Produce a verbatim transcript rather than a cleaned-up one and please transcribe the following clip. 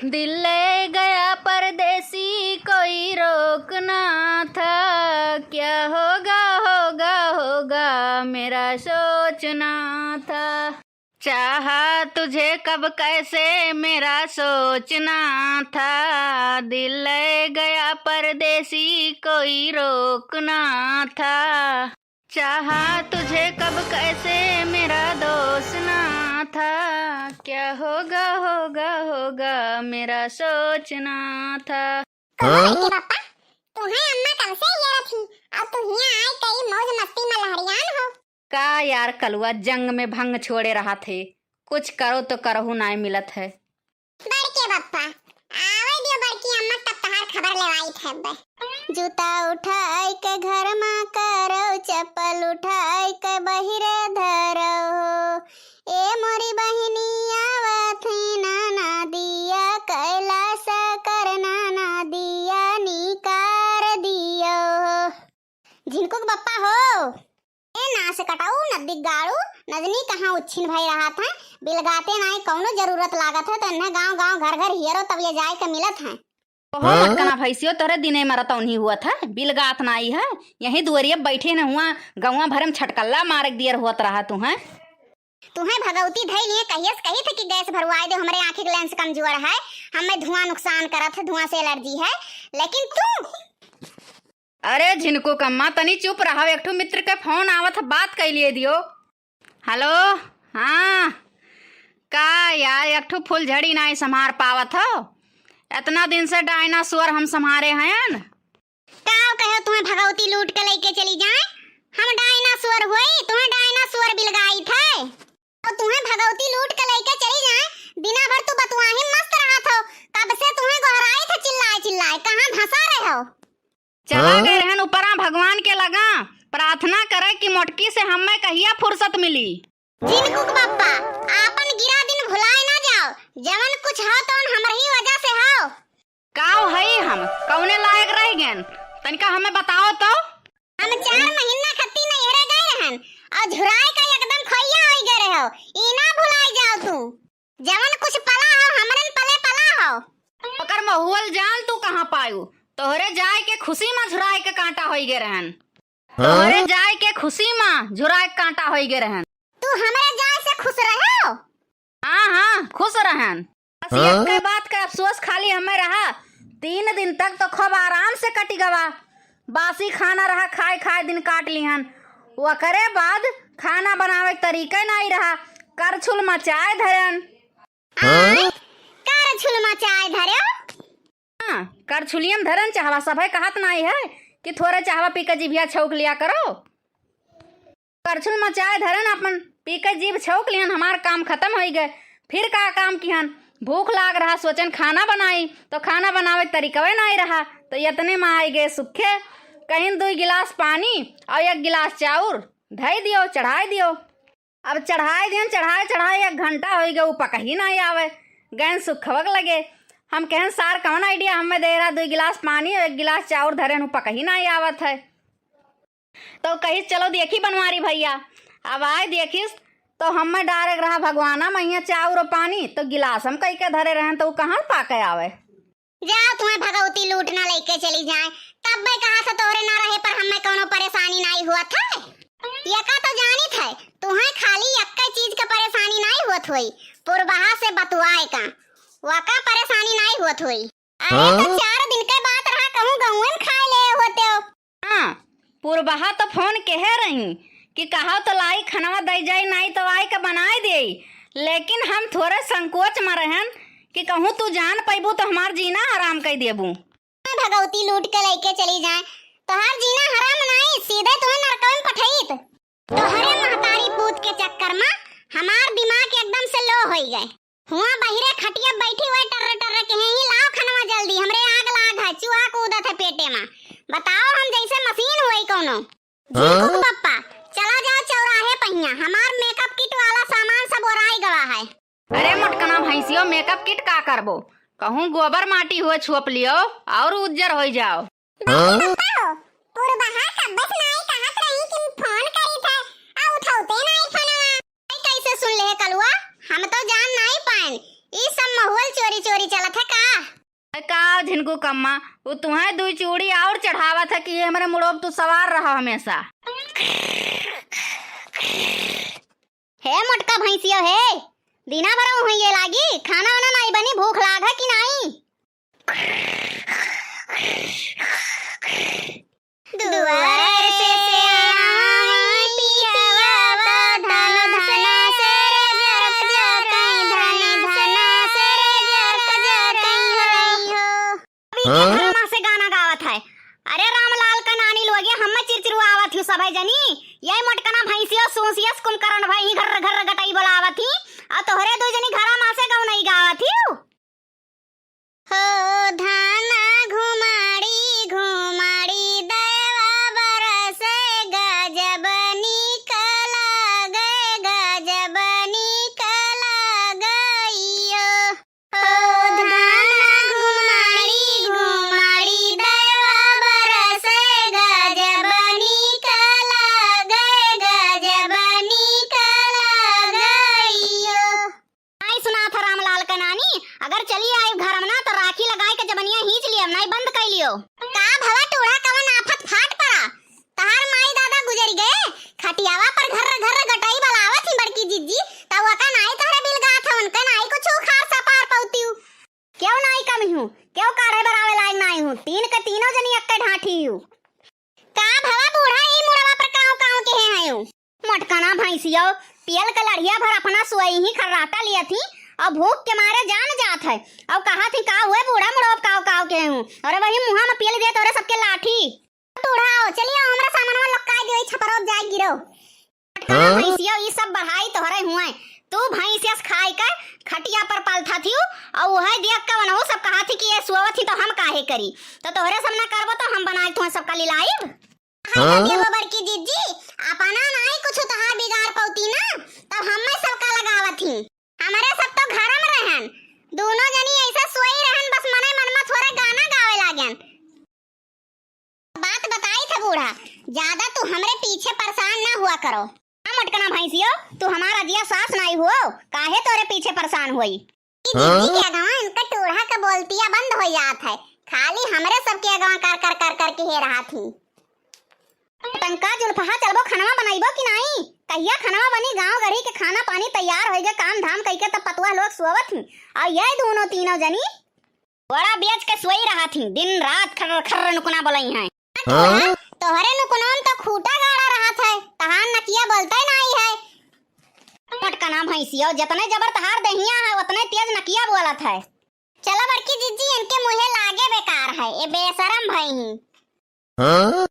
दिल ले गया परदेसी, कोई रोकना था, क्या होगा, होगा, होगा, मेरा सोचना था। चाहा तुझे कब कैसे, मेरा सोचना था, दिल ले गया परदेसी, कोई रोकना था। चाहा तुझे कब कैसे, मेरा दोष ना था, क्या होगा, होगा, होगा, मेरा सोचना था। कहो हाँ? बेटे पप्पा, तुहें अम्मा कब से ये रथी, अब तू हियां आए कई मौज मस्ती में लहरियान हो। का यार कलुआ, जंग में भंग छोड़े रहा थे, कुछ करो तो करहु नाय मिलत है। बड़के बप्पा, आवे दियो बड़की अम्मा, तब तहार खबर लेवाई थे बे। जूता उठाई के घर मा करो, चप्पल उठाई के बहिरे धरो। ए मोरी बहिनी आवत ही ना नदिया, कैलाश कर ना नदिया निकार दियो। झिनकू के बप्पा हो। ए नास कटाऊ, नद्दी गाड़ू, नजनी कहाँ उच्छिन भई रहत है, बिलगाते नाई कौनो जरूरत लागत है, तो इन्हें गाँव गाँव घर घर हियरो तब ये जाए के मिलत है। ओहो हाँ? मटकना भैंसियो, तोरे दिने मरत उन्हीं हुआ था, बिलगात नाई है, यहीं दुआरिये बैठे न हुआ, गौवा भरे में छटकल्ला मारे के दियर होत रहा तू है। तुहें भगौती धई लिए कहियस कही थे कि गैस भरवाए दे, हमरे आँखी के लेंस कमजोर है, हमें धुआं नुकसान करत है, धुआं से एलर्जी है, लेकिन तू अरे झिनकू कम्मा, तनी चुप रहो, एक ठो मित्र के फोन आवत ह, बात कइ लिए दियो। हेलो, हाँ, का यार, एक ठो फुलझड़ी नाई संभार पावत हो? एतना दिन से डायनासोर हम संभारे हयन। का कहो, तुम्हें भगौती लूट के लइके चली जाए? हम डायनासोर होई, तुम्हें डायनासोर बिलगाई थे। अउ तुहें भगौती लूट के लइके चली जाए, दिना भर तू बतुआही मस्त रहत हो, कब से तुहें गोहराई थे चिल्लाए चिल्लाए, कहाँ धंसा रहे हो? चला हाँ? गए रहन ऊपरा भगवान के लगा, प्रार्थना करे कि मोटकी से हमें कहिया फुर्सत मिली। झिनकुक बप्पा, आपन गिरा दिन भुलाए ना जाओ, जवन कुछ हो तवन हमरही वजह से हो। काव हई हम? कौने लायक रह गएन? तनिका हमें बताओ तो। हम चार महीना खत्ती नैहरे गए रहन अउ झुराए का एकदम खोइया होई गए रहो। ई ना भुलाई जाओ तू। जवन कुछ पला हो, हमरन पले पला हो। ओकर महुअल जाल तू कहाँ पायू? तोहरे जाए के खुशी मा झुराए के कांटा होई गए रहन। हाँ? तोहरे जाए के खुशी मा झुराए के कांटा होई गए रहन। तू हमरे जाए से खुश रहे हो? हाँ, हाँ, खुश रहन। बस हाँ? एक बात का अफसोस खाली हमें रहा, तीन दिन तक तो खूब आराम से कटी गवा, बासी खाना रहा, खाए खाए दिन काट लिहन। ओकरे बाद खाना बनावे के तरीका नाई रहा, करछुल मचाए धरन। हाँ? आय, करछुल मचाए धरन? हाँ, करछुलियम धरन चाहवा, सभे कहत नाई है कि थोरे चाहवा पी के जिभिया छौक लिया करो। करछुल मचाए धरन, आपन पी के जीभ छौक लिहन, हमार काम खतम होई गए। फिर का काम किहन, भूख लाग रहा, सोचन खाना बनाई, तो खाना बनावे के तरीकवे नाई रहा, तो यतने मा आई गए सुखे। कहिन दुई गिलास पानी अउ एक गिलास चाउर धई दियो, चढ़ाई दियो। अब चढ़ाई दियन, चढ़ाई चढ़ाई एक घंटा होई गए, उ पकही नाई आवे। गैन सुखवक लगे। हम कहन सार कौन idea हमें दे रहा, दुई गिलास पानी अउ एक गिलास चाउर धरेन, उ पकही नाई आवत है। तो कहिस, "चलो देखी बनवारी भैया।" अब आए देखिस तो हमें डारे रहा भगवाना मइया चाउर अउ पानी, तो गिलास हम कई के धरे रहन, तो उ कहाँ पाके आवे? जाओ, तुम्हें भगौती लूटना लइके चली जाए, तब मैं कहा से तोहरे ना रहे पर हमें कौनो परेशानी नाई हुआ था। यका तो जानित है, तुम्हें खाली यक्के चीज का परेशानी नाई हुआ थोई, पुरबहा से बतुआए का, वका परेशानी नाई हुआ थोई। अरे, तो हाँ? चार दिन के बात रहा, कहूँ गहुँए में खाए ले होते हो। हाँ, पुरबहा तो फोन केहे रही कि कहा तो लाई खनवा दई जाई, नाई तो आई के बनाए देई, लेकिन हम थोरे संकोच में रहन कि कहूँ तू जान पैबू तो हमार जीना हराम कई देबू। भगौती लूट के लइके चली जाए, तोहार जीना हराम नाई, सीधे तुम्हें नरकवे में पठईत। तोहरे महतारी पूत के चक्कर में हमार दिमाग एकदम से low होई गए। हुआ बहिरे खटिया बैठी हुए टर्र टर्र के, "ही लाओ खनवा जल्दी, हमरे आग लाग है, चूहा कूदत है पेटे में।" बताओ, हम जैसे मशीन हुई कौनो। हाँ? झिनकुक बप्पा, चला जाओ चौराहे पहिया, हमार makeup kit वाला सामान सब ओराई गवा है। अरे मोटकना भैंसियो, makeup kit का करबो? कहूँ गोबर माटी हुए छोप लियो और उज्जर होई जाओ। हाँ? बप्पा हो, पुरबहा कब्बे से नाई कहत रही कि फोन करी थे, आ उठौते नाई फोनवा। कैसे सुन ले कलुआ? हम तो जान नाई पाएन। ई सब महुअल चोरी चोरी चलत है का? इनको कम्मा, वो तुम्हें दुई चूड़ी और चढ़ावत है कि ये हमरे मुड़ो पे तू सवार रहा हमेशा। हे मोटका भैंसियो हे, दिना भर हुइये लागी, खाना वाना नाई बनी, भूख लाग है कि नाई? दुआर से आवी पियवा धन धन से रे जरक जरक धन धन से रे जरक जरक हो। अभी के हाँ? घरमा से गाना गावत है। अरे रामलाल का नानी लोगे, हम चिरचिरुआवत ही सबै जनी। यही मोटकना भैंसियो सूसियस कुंभकर्ण भाई ही घर घर गटई बोलावत ही। और तोहरे दो जनी घरमा से गौनई गावत ही। हो धाना घुमाड़ी घुमाड़ी दयवा बरसे गजब निकला गए गजब निकला गइयो। हो धाना घुमाड़ी घुमाड़ी दयवा बरसे गजब निकला गए गजब निकला गइयो। नाई सुनात ह रामलाल क नानी, अगर चली आइब घरम ना त राखी लगाइ क जबनिया हींच लियब, नाई बंद कइ लियो। का भवा टूढ़ा कवन आफत फाट पड़ा? तहार माई दादा गुजरि गए, खटियावा पर घर्र घर्र गटई बलावत ही बड़की जिज्जी, तब वका नाई तोहरे बिलगात ह, उनके नाई कुछ उखाड़ सपार पउतिउ। केउ नाई कमी हूँ, केउ काढ़े बरावे लायक नाई हूँ, तीन के तीनों जनी अक्के ढाठी हूँ। का भवा बूढ़ा, ई मुड़वा पर काव काव केहे हयू? मोटकना भैंसियो, पियल के लड़िया भर अपना सोई ही खर्राटा लियत ही, और भूख के मारे जान जात है, और कहत ही का हुए बूढ़ा मुड़वा पर काव काव केहे हूँ, और वही मुँहा में पियल दे तोरे सबके लाठी। बूढ़ा हो, चलियो हमरा सामानवा लुकाई दियो, ई छपरो जाए गिरो। हाँ? भैंसियो, ई सब बढ़ाई तोहरे हुए। तू भैंसियस खाई के खटिया पर पलथा थियू, और वह देख के वनहु सब कहा थी कि ये सोवत ही तो हम काहे करी? तो तोहरे सब ना करबो तो हम बनाए तुम्हें सबका लिलाइब। हाँ? हाय, देखो बड़की जिज्जी, अपना नाई कुछ तोहार बिगाड़ पौती ना, तब हमें सबका लगावत ही। हमरे सब तो घरम रहन, दोनों जनी ऐसा सोई रहन, बस मने मन में थोड़े गाना गावे लागन। बात बताई था बूढ़ा, ज्यादा तू हमरे पीछे परेशान ना हुआ करो। हाँ मोटकना भैंसियो, तू हमारा जिया सास नाई हुओ, काहे तोरे पीछे परेशान हुई? ई हाँ? दीदी के अगवा इनका टूढ़ा के बोलतिया बंद हो जात है, खाली हमरे सबके अगवा कर कर कर कर के हे रहा थी। टंका जुल्फहा चलबो, खनवा बनाइबो कि नाई? कहिया खनवा बनी, गाँव गढ़ी के खाना पानी तैयार होइगे, काम धाम कइके तब पतुआ लोग सोवत ही, और ये दोनों तीनों जनी बड़ा बेच के सोई रहत ही, दिन रात खर्र खर्र नुकना बोलई हैं। हाँ? तोहरे नुकनों में तो खूटा गाड़ा रहत है, तहार नकिया बोलते नाई है। मोटकना भैंसियो, जितने जबर तहार देहिया है, उतने तेज नकिया बोलत है। चलो बड़की जिज्जी, इनके मुँहे लागे बेकार है, ये बेशरम भई ही। हाँ?